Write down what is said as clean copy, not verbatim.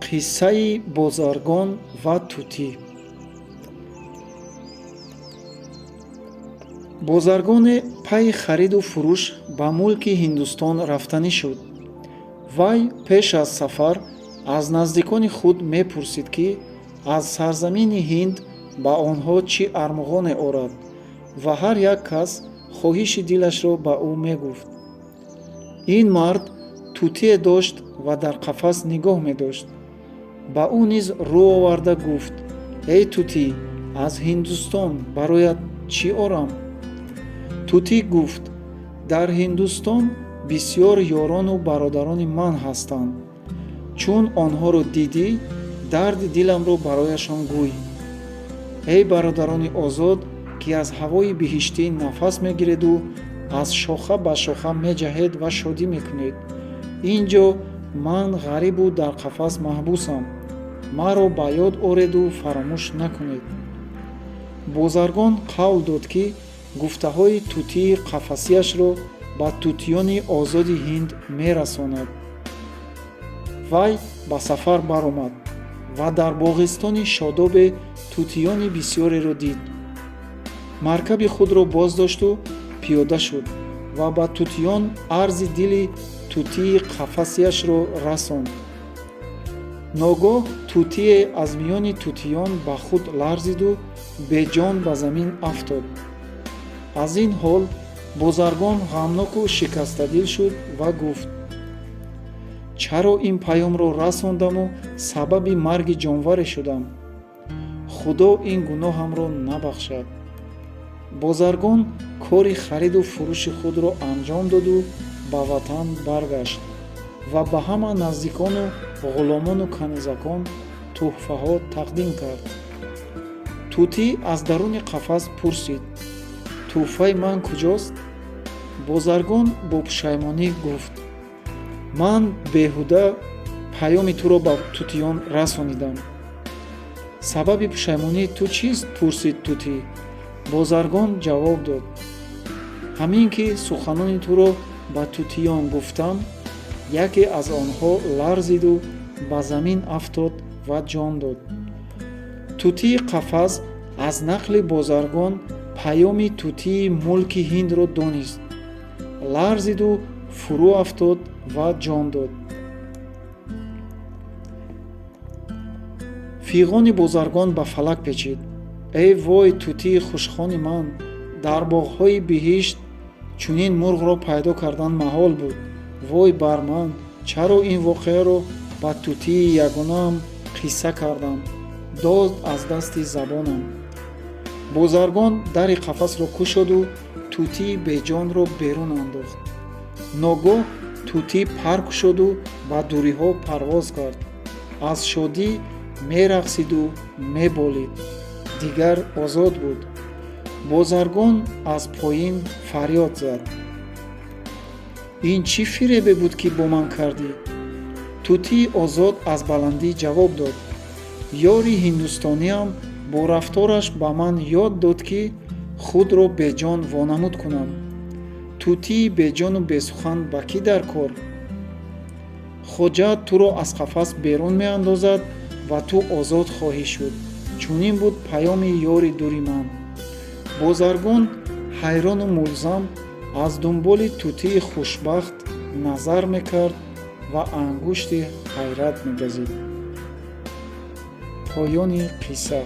Қиссаи бозаргон ва тутӣ. Бозаргоне пайи хариду фурӯш ба мулки Ҳиндустон рафтанӣ шуд. Вай пеш аз сафар аз наздикони худ мепурсид, ки аз сарзамини Ҳинд ба онҳо чӣ армуғоне орад, ва ҳар як кас хоҳиши дилашро ба ӯ мегуфт. Ин мард тутие дошт ва дар қафас нигоҳ медошт. Ба ӯ низ рӯ оварда гуфт: «Эй тутӣ, аз Ҳиндустон бароят чӣ орам?» Тутӣ гуфт: «Дар Ҳиндустон бисьёр ёрону бародарони ман ҳастанд. Чун онҳоро дидӣ, дарди диламро барояшон гӯй: эй бародарони озод, ки аз ҳавои биҳиштӣ нафас мегиреду аз шоха ба шоха меҷаҳед ва шодӣ мекунед, ин ҷо ман ғарибу дар қафас маҳбусам. Маро ба ёд ореду фаромӯш накунед». Бозаргон қавл дод, ки гуфтаҳои тутии қафасияшро ба тутиёни озоди Ҳинд мерасонад. Вай ба сафар баромад ва дар боғистони шодобе тутиёни бисьёреро дид. Маркаби худро боздошту пиёда шуд ва ба тутиён арзи дили тутии қафасияшро расонд. Ногоҳ тутие аз миёни тутиён ба худ ларзиду беҷон ба замин афтод. Аз ин ҳол бозаргон ғамноку шикастадил шуд ва гуфт: «Чаро ин паёмро расондаму сабаби марги ҷонваре шудам? Худо ин гуноҳамро набахшад». Бозаргон кори хариду фурӯши худро анҷом доду ба ватан баргашт ва ба ҳама наздикону ғуломону канизакон тӯҳфаҳо тақдим кард. Тутӣ аз даруни қафас пурсид: «Тӯҳфаи ман куҷост?» Бозаргон бо пушаймонӣ гуфт: «Ман беҳуда паёми туро ба тутиён расонидам». «Сабаби пушаймонии ту чист?» пурсид тутӣ. Бозаргон ҷавоб дод: «Ҳамин ки суханони туро ба тутиён гуфтам, яке аз онҳо ларзиду ба замин афтод ва ҷон дод». Тутии қафас аз нақли бозаргон паёми тутии мулки Ҳиндро донист, ларзиду фурӯ афтод ва ҷон дод. Фиғони бозаргон ба фалак печид: «Эй вой, тутии хушхони ман! Дар боғҳои биҳишт чунин мурғро пайдо кардан маҳол буд. Вой бар ман, чаро ин воқеаро ба тутии ягонаам қисса кардам? Дод аз дасти забонам». Бозаргон дари қафасро кушоду тутии беҷонро берун андохт. Ногоҳ тутӣ пар кушоду ба дуриҳо парвоз кард, аз шодӣ мерақсиду меболид. Дигар озод буд. Бозаргон аз поин фарёд зад: «Ин чӣ фиребе буд, ки бо ман кардӣ?» Тутии озод аз баландӣ ҷавоб дод: «Ёри ҳиндустониам бо рафтораш ба ман ёд дод, ки худро беҷон вонамуд кунам. Тутии беҷону бесухан ба кӣ дар кор? Хоҷаат туро аз қафас берун меандозад ва ту озод хоҳӣ шуд. Чунин буд паёми ёри дури ман». Бозаргон ҳайрону мулзам аз дунболи тутии хушбахт назар мекард ва ангушти ҳайрат мегазид. Поёни қисса.